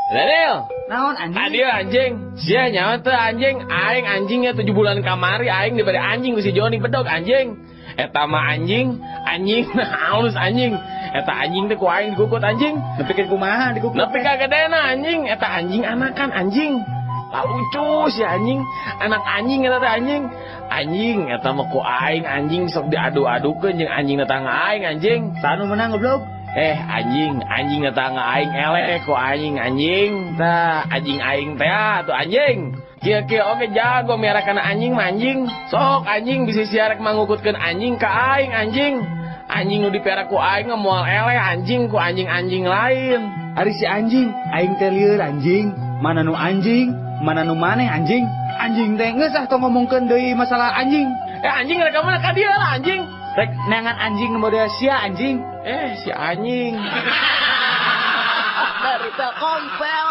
Daniel, Naon, anjing? Tadi anjing, sia nyawa teh anjing, aing anjingnya 7 bulan kamari aing diberi anjing ku si Joni bedog, anjing. Eta mah anjing, anjing halus, anjing. Eta anjing teh ku aing dikukut, anjing. Nepikeun kumaha dikukut? Nepi ka gedena, anjing, eta anjing anakan, anjing. Lah, lucu si anjing, anak anjing eta teh, anjing. Anjing, eta mah ku aing anjing sok diadu-adukeun jeung anjing tetangga aing, anjing. Saha nu menang, goblok? Eh, anjing, anjing tetangga aing eleh ku anjing, anjing. Tah, anjing aing teh tuh, anjing. Kieu kieu oge jago miara kana anjing mah, anjing. Sok anjing, bisa sia rek mangukutkeun anjing ka aing, anjing. Anjing nu dipiara ku aing mah moal eleh, anjing, ku anjing-anjing lain. Ari si anjing, aing teh lieur, anjing. Mana nu anjing, mana nu maneh, anjing. Anjing teh geus ah, tong ngomongkeun deui masalah anjing. Eh, anjing, rek ka mana ka dieu lah, anjing? Rek neangan anjing nu model sia, anjing. Eh, si anjing. Dari Telkomsel.